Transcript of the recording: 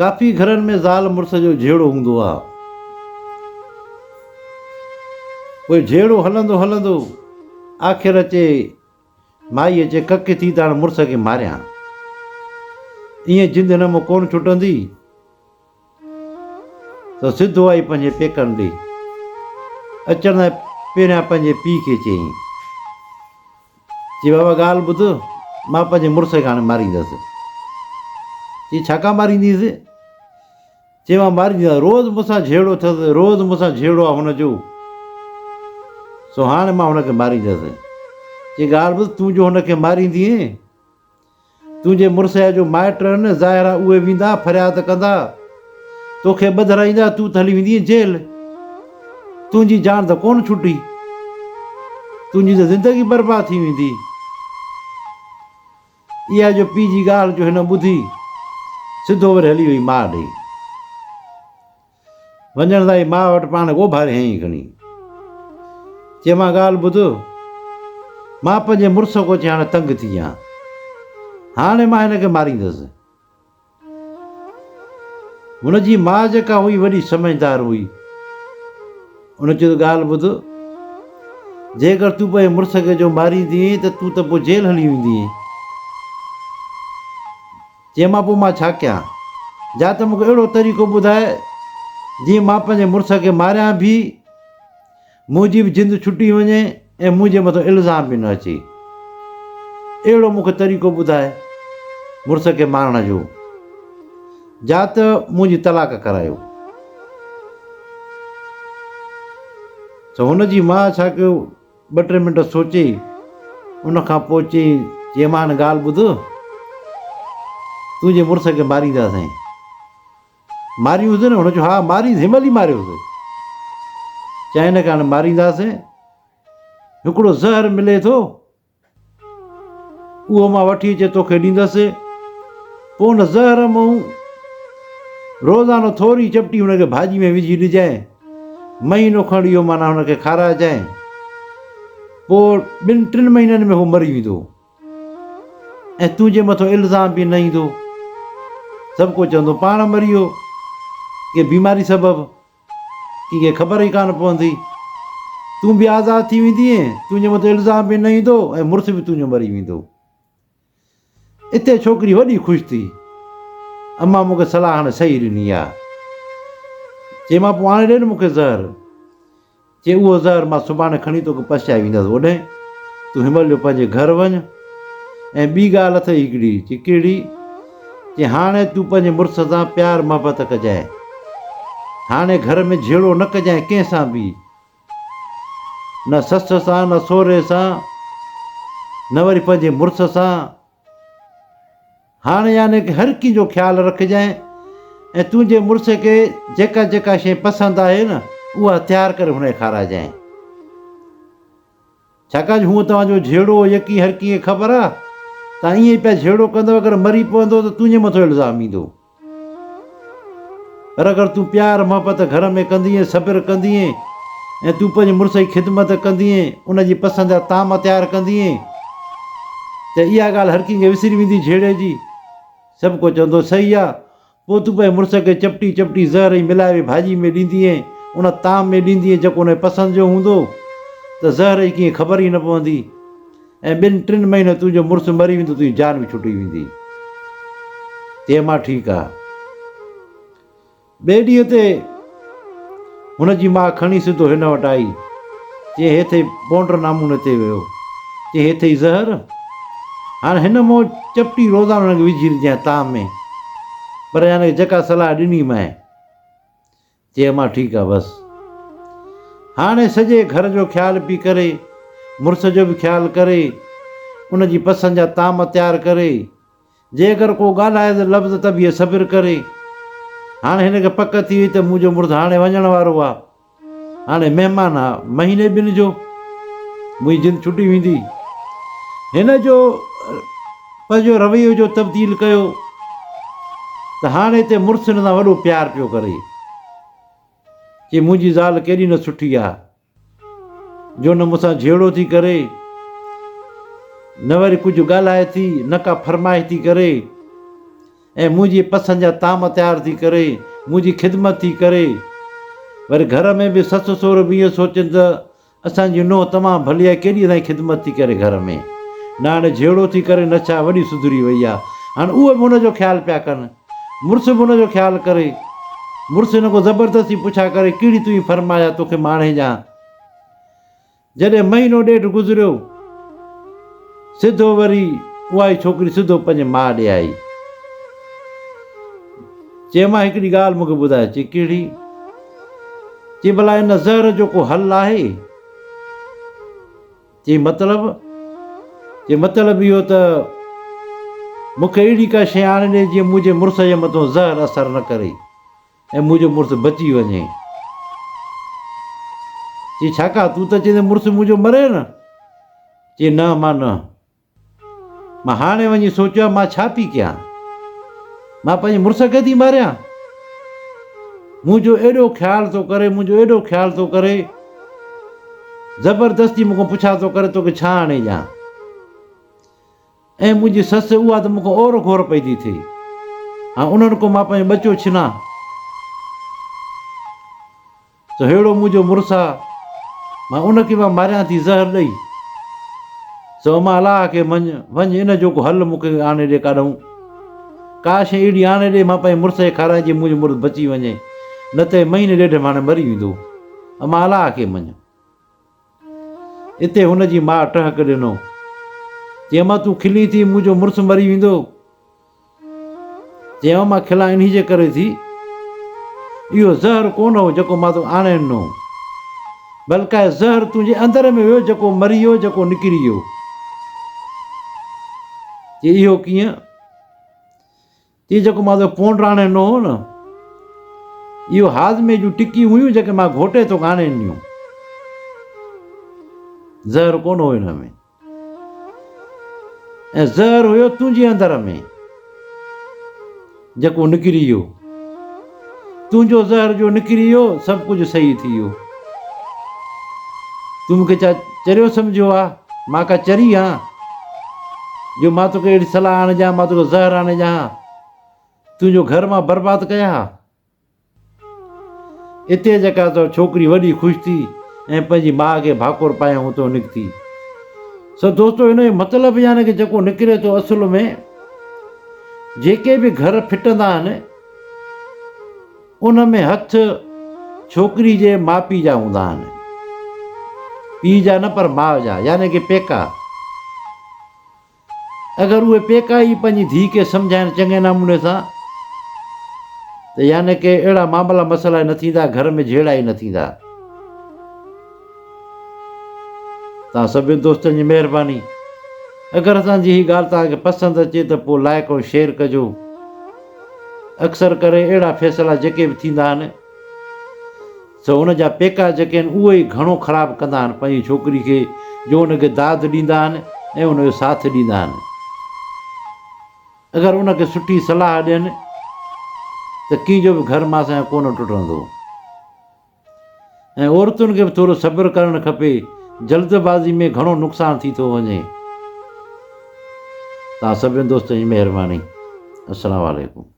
ڪافي گهرن ۾ زال مڙس جو جهيڙو هوندو آ. پوء جهيڙو هلندو هلندو آخر اچي مائي اچي ڪڪ ٿي ته هاڻ مڙس کي ماريان. ائين جند هن مان ڪونه ڇٽندي ته سڌو آئي پنهنجي پيڪن ڏي. اچڻ سان پهريان پنهنجي پيء کي چيائين. چي بابا ڳالهه ٻڌ، مان پنهنجي مڙس کي هاڻي ماريندس. چي ڇا ڪا مارينديس؟ چي مان مارينديس، روز مون سان جهيڙو اٿس، روز مون سان جهيڙو آهي هن جو، سو هاڻي مان هن کي ماريندس. چي ڳالهه ٻڌ، تون جو هن کي ماريندينء، تنهنجي مڙس جا جو مائٽ آهن، ظاهر آهي اهي ويندا، فرياد ڪندا، توکي ٻڌرائيندا، تون ته هلي ويندينء جيل. تنهنجي جان ته ڪونه ڇٽي. تنهنجي ته زندگي برباد ٿي ويندي. اها جو پيء جي ڳالهه جو هن ٻڌي، سڌو وري هلي وئي ماء ڏي. وڃڻ لاء ماء وٽ پاڻ اوڀاري هنئين کڻي. چي مان ڳالهه ٻڌ، مان پنهنجي مڙس کان اچي هاڻي تنگ ٿي آهيان. هاڻي مان هن کي ماريندس. هن جي ماء جيڪا هئي وڏي سمجهدار هئي. هن چيو ته ڳالهه ٻڌ، جيڪر تون پنهنجي مڙس کي جو ماريندينء ته تون ته پوء جيل هلي ويندينء. چيم مان پوء مان ڇا ڪيان؟ جا ته مون کي اهڙو طريقو ٻڌاء جيئن مان پنهنجي مڙس کي ماريان به، منهنجي به جند ڇٽي وڃي ۽ منهنجي مٿان الزام به نه اچي. اهڙو مون کي طريقو ٻڌاء مڙس کي مارڻ جو. جا ته منهنجي طلاق ڪرايو. ته هن جي ماء ڇا ڪيو؟ ٻه ٽي منٽ سوچي ان کان پوء چيائين، چيمان ڳالهه ٻڌ، تنهنجي مڙس کي مارينداسين. ماريونس نه؟ هن چيو، ها مارينس، هن مهل ئي ماريوس. چيائين، هن کي هاڻي مارينداسين. هڪڙو زهر ملي ٿو، اهو مان وٺي اچي توکي ڏيندس. پوء ان زهر مون روزانو ٿوري چپٽي هن کي ڀاڄي ۾ وجهي ڏجانء. مهينو کن اهو معنيٰ هن کي کارائجانء. پوء ٻن ٽن مهينن ۾ هو مري ويندو ۽ تنهنجي مٿو الزام به نه ايندو. سڀ ڪو چوندو پاڻ مري ويو ڪنهن بيماري سبب. ڪنهن کي خبر ئي ڪانه پوندي. تون به آزاد ٿي ويندينء، تنهنجي مٿان الزام به نه ايندو ۽ مڙس به تنهنجو مري ويندو. اتي ڇوڪري وڏي خوش ٿي. امان مون کي صلاح هاڻي صحيح ڏني آ. چي مان پوء آڻي ڏي نه مون کي زهر. چي اهو زهر مان سڀاڻي کڻي توکي پسجائي ويندس اوڏهين. تون هنمهل جو پنهنجي گهر وڃ. ۽ ٻي ڳالهه اٿئي هڪڙي. چي ڪهڙي؟ چي هاڻي تون پنهنجي مڙس سان پيار محبت ڪجانء. هاڻي گهر ۾ جهيڙو نه ڪجانء ڪنهن سان به. نه سس سان نه سهري سان نه وري پنهنجي مڙس سان. هاڻي يعني ڪه هر ڪنهن جو خيال رکجانء ۽ تنهنجي مڙس کي جيڪا جيڪا شيء پسند آهي نه اها تيار ڪري هن کي کارائجانء. ڇاڪاڻ جو هونء توهان جو جهيڙو هو يقين هر ڪنهن کي خبر آ، توهان ائين ئي پيا جهيڙو ڪندؤ اگر مري پوندو ته تنهنجي مٿو الزام ايندو. پر اگر تون پيار محبت گهر ۾ ڪندينء، صبر ڪندينء ۽ تون پنهنجي مڙس جي خدمت ڪندينء، ان جي پسند جا طعام تيار ڪندينء ته اها ڳالهه هر ڪنهن کي وسري ويندي جهيڙي جي. سڀ ڪو چوندو صحيح آ، پوء تون پنهنجي مڙس کي چپٽي چپٽي زهر ۽ ملائي وئي ڀاڄي ۾ ڏيندينء، ان طعام ۾ ڏيندينء جيڪو هن جي پسند جو هوندو ته زهر جي ڪنهن کي خبر ئي نه پوندي ۽ ٻن ٽن مهينن تنهنجو مڙس مري ويندو تنهنجي جان به ڇٽي ويندي. چيم ها ٺيڪ آ. ٻئي ڏينهن تي هن جي ماء کڻي سڌو هن وٽ آئي. چي هيٿئي پونڊر نامون هتي ويو. چي هيٿئي زهر. هاڻ هن مون چپٽي روزانو هن کي وجهي رجيان طعام ۾. پر يعني جيڪا صلاح ڏني مانء. چي امان ٺيڪ آ بس. هاڻي سڄي گهر جو خيال پي ڪري، مڙس جو به خيال ڪري، ان جي پسند جا طعام تيار ڪري، جي اگر ڪو ڳالهائي ته لفظ ته به صبر ڪري. هاڻي هن کي پڪ ٿي وئي ته منهنجو مڙس هاڻي وڃڻ وارو آ. هاڻي مهمان آ، مهيني ٻن جو منهنجي جند ڇٽي ويندي. هن جو پنهنجو رويو جو تبديل ڪيو ته هاڻي هتي مڙس هن سان وڏو پيار پيو ڪري. چي منهنجي زال ڪيڏي نه سٺي آ. جو نه مون سان جهيڙو ٿي ڪري، نه وري ڪجهه ڳالهائي ٿي، نه ڪا فرمائش ٿي ڪري. ۽ منهنجي پسند جا طعام تيار ٿي ڪري، منهنجي خدمت ٿي ڪري. وري گهر ۾ به سس سهرو به ائين سوچين ته اسان جي نونهن تمام ڀلي آهي، ڪيڏي اسان جي خدمت ٿي ڪري گهر ۾. نه هاڻي جهيڙو ٿي ڪري نه ڇا، وڏي سڌري وئي آهي. هاڻي اهي به هن جو خيال پيا ڪن. مڙس به هن جو خيال ڪري. مڙس هن کان زبردستي پڇا ڪري، ڪهڙي تنهنجي فرمائش آهي، توکي مان آڻي ڏيان. جڏهن مهينو ڏيڍ گذريو، سڌو وري اها ئي ڇوڪري سڌو پنهنجي ماء ڏي آئي. چي امان هڪڙي ڳالهه مون کي ٻڌاء. چي ڪهڙي؟ چي ڀلا ان زهر جو ڪو حل آهي؟ چي مطلب؟ چي مطلب اهو ته مون کي اهڙي ڪا شيء آڻي ڏي جيئن منهنجي مڙس جي مٿان زهر اثر نه ڪري. ۽ منهنجو مڙس بچي وڃي. چي ڇاڪا تون ته چئين ته مڙس منهنجو مري نه؟ چي نه امان نه. مان هاڻي وڃي سوچيو آهي مان ڇا پئي ڪيان؟ مان پنهنجي مڙس کي ٿي ماريان؟ منهنجو ايڏو خيال ٿو ڪري، منهنجو ايڏو خيال ٿو ڪري، زبردستي مون کان پڇا ٿو ڪري توکي ڇا آڻي ڏيان؟ ۽ منهنجي سس اها ته مون کان اور گهور پئي ٿي ٿئي. هاڻ انهن کان مان پنهنجو ٻچو ڇنان ته ههڙو منهنجو مڙس آ، مان ان کي مان ماريان ٿي زهر ڏئي. سو امان الله کي مڃ، وڃ ان جو ڪو حل مون کي آڻي ڏي ڪاڏهون. ڪا شيء اهڙي آڻي ڏي مان پنهنجي مڙس کي کارايان جيئن منهنجو مڙس بچي وڃي، نه ته هي مهيني ڏيڍ ۾ هاڻي مري ويندو. امان الله کي مڃ. اتي هن جي ماء ٽهڪ ڏنو. چيائين، امان تون کلين ٿي، منهنجو مڙس مري ويندو؟ چيائين، امان کلان انهي جي ڪري ٿي، اهو زهر ڪونه هو جيڪو مان توکي آڻي ڏنو، بلڪه زهر تنهنجي اندر ۾ هيو جيڪو مري ويو، جيڪو نڪري ويو. چي، اهو ڪيئن؟ چي جيڪو مان توکي پونڊ آڻي ڏنو هو نه، اهو هاضمي جون ٽڪيون هيون جيڪي مان گهوٽي توکي آڻي ڏنيون. زهر ڪونه هو ان ۾. ۽ زهر هيو تنهنجي اندر ۾ جيڪو نڪري ويو. تنهنجو زهر جو نڪري ويو، سڀ ڪجهه صحيح ٿي ويو. تون مون کي ڇا چريو سمجهيو آ؟ مان ڪا چري آن جو مان توکي اهڙي صلاح آڻي ڏيان، مان توکي زهر آڻي ڏيان ها، تنهنجو گهر مان برباد ڪيان ها. اتي جيڪا تو ڇوڪري وڏي خوش ٿي ۽ پنهنجي ماء کي ڀاڪر پايائون اتو نڪتي. سو دوستو ان جو مطلب يعني ڪه جيڪو نڪري ٿو اصل ۾ جيڪي به گهر ڦٽندا آهن ان ۾ هٿ ڇوڪري جي ماء پيء جا هوندا آهن. پيء جا نه پر ماء جا يعني ڪه پيڪا. اگر اهي پيڪا ئي پنهنجي ڌيء کي سمجهائن چڱي نموني سان ته يعني ڪه اهڙا معاملا مسئلا نه ٿيندا، گهر ۾ جهيڙا ئي نه ٿيندا. توهان سڀني دوستن جي مهرباني. اگر اسان جي هي ڳالهه توهان کي پسند اچي ته پوء لائڪ ۽ شيئر ڪجو. اڪثر ڪري اهڙا فيصلا جيڪي به ٿيندا آهن سو ان جا پيڪا جيڪي آهن اهي ئي گهڻو خراب ڪندا آهن پنهنجي ڇوڪري کي جو ان کي داد ڏيندا آهن ۽ ان جو ساٿ ڏيندا آهن اگر ان کي سٺي صلاح ڏين ته ڪنهن جو به گهر مان سان ڪونه ٽٽندو. ۽ عورتن کي به ٿورو صبر ڪرڻ کپي، جلد بازي ۾ گهڻو نقصان ٿي ٿو وڃي. توهان سڀني دوستن جي مهرباني. السلام عليڪم.